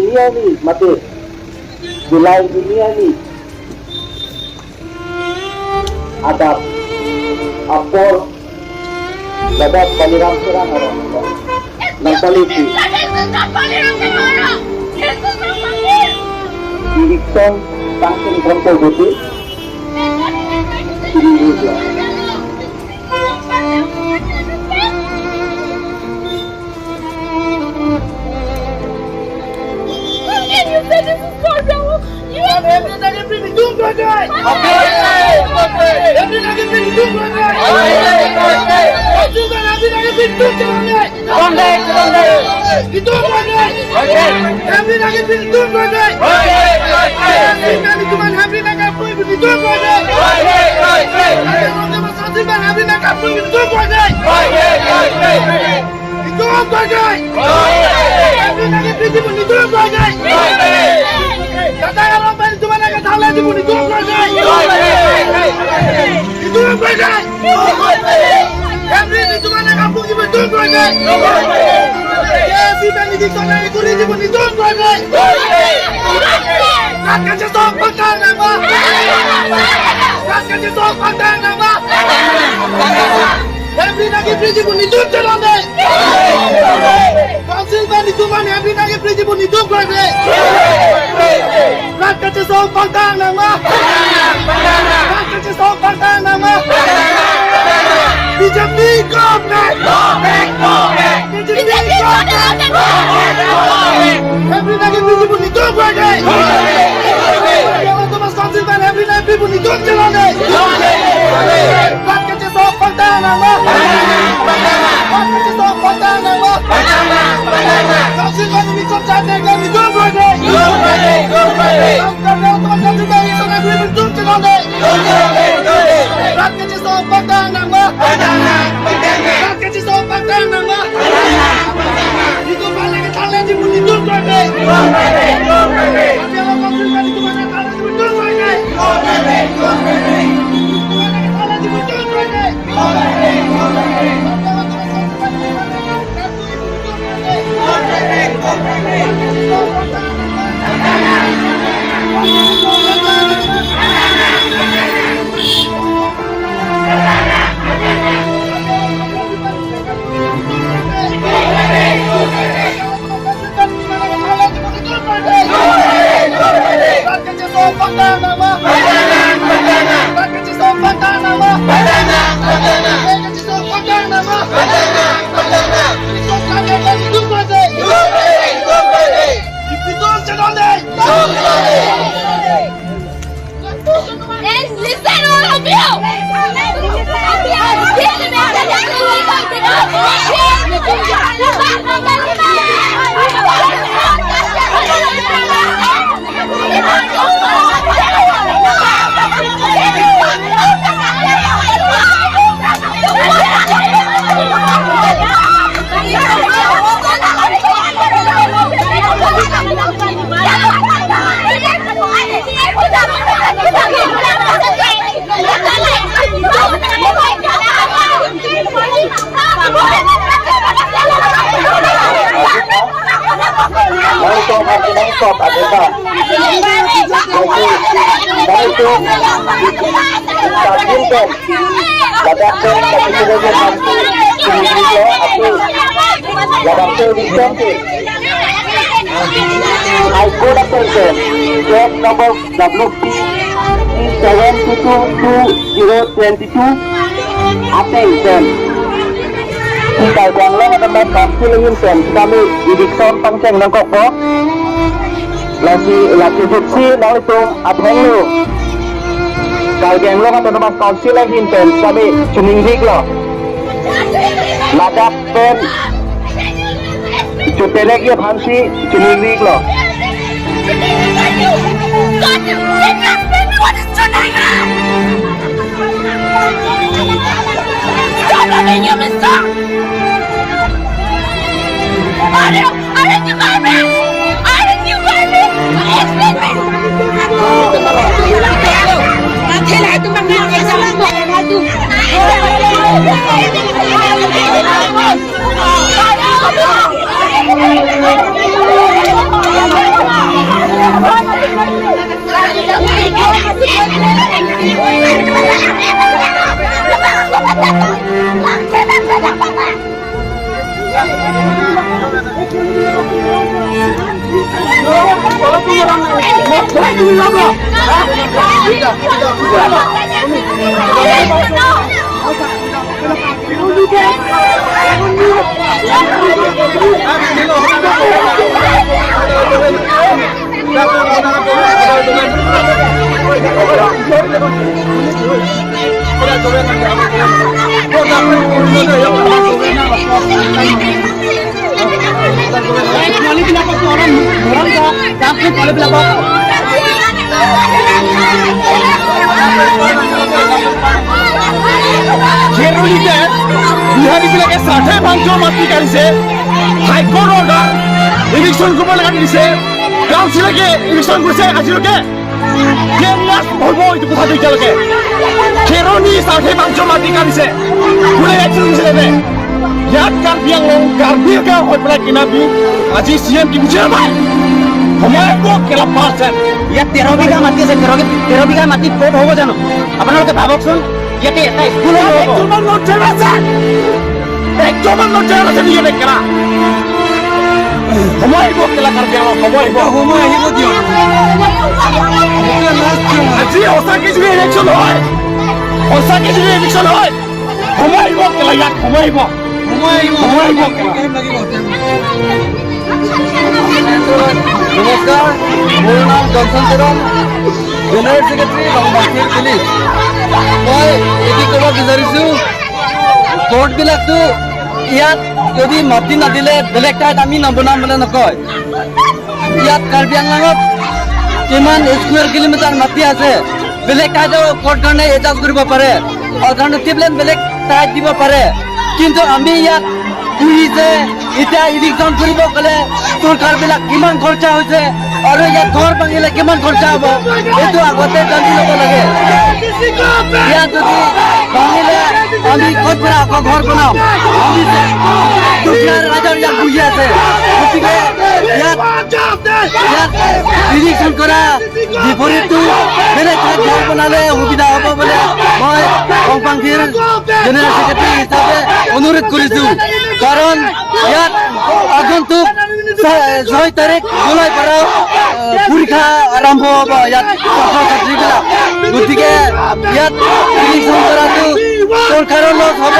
Juniani mate Julai Juniani adap apor ladap Baliram Serang ng Taliti Eviction Tangsen Gompo Goti BJP go back! Go back! Go back! BJP go back! Go back! Go back! Every night BJP ni go back! Go back! Every night people ni go back! Go back! And listen, all of you! I code attention. Case number WP 7222022. Attention. Kita guang long atau council ingin sen kami eviction pangceng nang koko. Lasi laki jutsi nang itu abheng lu. Kal geng long atau nama council ingin sen kami chuning dik lo. Ladap pen চুটেলে গিয়ে fancy চুনি লিখলো। খেৰলিতে বিহাৰীবিলাকে ষাঠে ভাংচৰ মাটি কাঢ়িছে। High court order ইভিকশ্যন কৰিব লগা দিছে। কাউন্সিলকে ইভিকশ্যন কৰিছে। আজিলৈকে 10 years হ'ব এইটো কথাটো। এতিয়ালৈকে খেৰণি ষাঠে ভাংচৰ মাটি কাঢ়িছে। কোনে একশ্যন কৰিছে তাতে? ইয়াত কাৰ্বি আংলং কাৰ্বি গাঁও হৈ পেলাই কিনাবি আজি চি এম কি বুজি নাপায়। সময় আহিব কেলা পাৰ্চেণ্ট। ইয়াত 13 বিঘা মাটি আছে। 13 বিঘা মাটিত ক'ত হ'ব জানো? আপোনালোকে ভাবকচোন, ইয়াতে এটা স্কুলো নহ'ব। একজনমান নজৰ আছে, একজনমান নজৰ আছে নেকি ইয়াতে কেলা? সময় আহিব কেলা, কাৰ্বি আংলং সময় আহিব। সময় আহিব দিয়ক। আজি সঁচাকে যদি ইলেকশ্যন হয়, সঁচাকে যদি ইলেকশ্যন হয়, সময় আহিব কেলা, ইয়াত সময় আহিব। সময় আহিব। সময় আহিব কেলা। টাইম লাগিব। নমস্কাৰ, মোৰ নাম Johnson Teron, general secretary, ৰংবাসীৰ police. মই এইটো ক'ব বিচাৰিছোঁ, কোৰ্টবিলাকতো ইয়াত যদি মাটি নাদিলে বেলেগ ঠাইত আমি নবনাম বুলি নকয়। ইয়াত কাৰ্বি আংলঙত কিমান স্কুৱেৰ কিলোমিটাৰ মাটি আছে, বেলেগ ঠাইতো কোৰ্ট কাৰণে এডজাষ্ট কৰিব পাৰে, অল্টাৰনেটিভ লেণ্ড বেলেগ ঠাইত দিব পাৰে। কিন্তু আমি ইয়াত পুহিছে, এতিয়া ইভিকশ্যন কৰিব গ'লে চৰকাৰবিলাক কিমান খৰচা হৈছে আৰু ইয়াত ঘৰ ভাঙিলে কিমান খৰচা হ'ব, এইটো আগতে জানি ল'ব লাগে। ইয়াত যদি ভাঙিলে আমি ক'ত পৰা আকৌ ঘৰ বনাম? আমি দুখীয়া ৰাইজৰ ইয়াত বহি আছে। গতিকে ইয়াত ইভিকশ্যন কৰা বিপৰীতটো বেলেগ ঠাইত ঘৰ বনালে সুবিধা হ'ব বুলি মই কংপাংখিৰ জেনেৰেল ছেক্ৰেটাৰী হিচাপে অনুৰোধ কৰিছোঁ। কাৰণ ইয়াত আগন্তুক 6 তাৰিখ জুলাই পৰা পৰীক্ষা আৰম্ভ হ'ব ইয়াত ছাত্ৰ ছাত্ৰীবিলাক। গতিকে ইয়াত ইভিকশ্যন কৰাটো চৰকাৰৰ লছ হ'ব,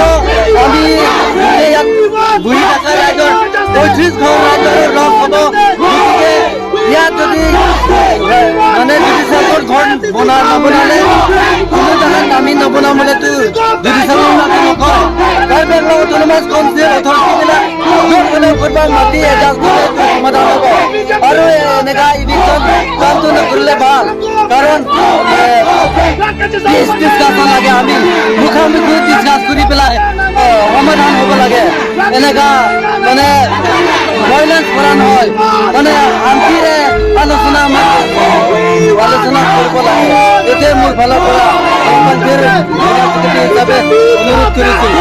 আমি গোটেই ইয়াত বহি থকা ৰাইজৰ 35 ঘৰ ৰাইজৰ লছ হ'ব। গতিকে ইয়াত যদি মানে জুডিচিয়েলৰ ঘৰ বনা নবনালে কোনো জাগাত আমি নবনাম বুলিতো জুডিচিয়েলৰ মাটি নকয়। কাৰ্বি আংলং অট'নমাছ কাউন্সিল অথৰিটিবিলাক য'ত হ'লেও ক'ৰবাত মাটি এডজাষ্ট কৰিলে এইটো সমাধান হ'ব আৰু এনেকা ইভিকশ্যন কামটো নকৰিলে ভাল। কাৰণ পিচ ডিছকাশ্যন লাগে, আমি মুখামুখি ডিছকাছ কৰি পেলাই সমাধান হ'ব লাগে। এনেকা মানে ভাইলেঞ্চ কৰা নহয়, মানে শান্তিৰে আলোচনা আলোচনা কৰিব লাগে। এইটোৱে মোৰ ফালৰ পৰা সন্থাৰ হিচাপে অনুৰোধ কৰিছোঁ।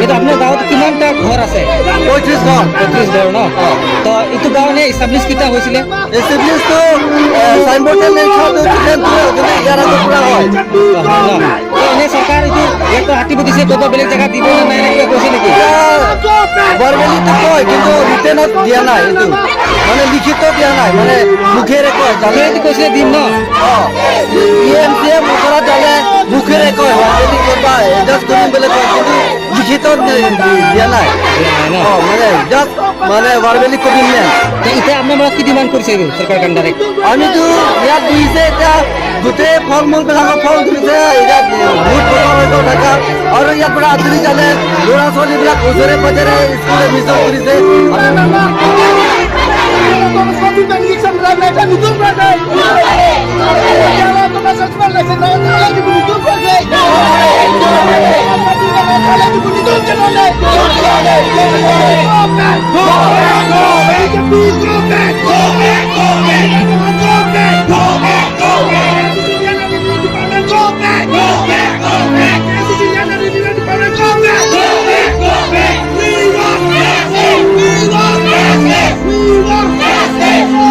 এইটো আপোনাৰ গাঁৱত কিমানটা ঘৰ আছে? 35 ঘৰ। 35 ঘৰ ন? তো এইটো গাঁও এনে এষ্টাব্লিছ কেতিয়া হৈছিলে? এষ্টাব্লিছটো চাইনবোৰ্ড ইয়াৰ আগৰ পৰা হয়। হয় ন? তো এনে চৰকাৰ এইটো ইয়াতো হাতীব দিছে, ক'ৰবাত বেলেগ জেগাত দিব নে নাই নে কিবা কৈছে নেকি? ভাৰ্বেলিটো কয়, কিন্তু ৰিটেনত দিয়া নাই। এইটো মানে লিখিত দিয়া নাই, মানে মুখেৰে কয় জানে। এইটো কৈছিলে দিম ন? ই এম চি এম ওচৰত যালে মুখেৰে কয়, ভাৰ্বেলি ক'বা এডজাষ্ট কৰিম বুলি কয়, কিন্তু লিখিত দিয়া নাই। অঁ, মানে জাষ্ট মানে ভাৰ্বেলি কমিটমেণ্ট। তো এতিয়া আপোনালোক কি ডিমাণ্ড কৰিছে এইটো চৰকাৰ ডাইৰেক্ট? আমিতো ইয়াত বহিছে, এতিয়া গোটেই ফল মূলবিলাকৰ ফল ধৰিছে। এতিয়া বহুত বছৰ হৈ গ'ল থকা আৰু ইয়াৰ পৰা আঁতৰি যালে ল'ৰা ছোৱালীবিলাক ওচৰে পাজৰে স্কুল এডমিশ্যন কৰিছে। We want justice! We want justice!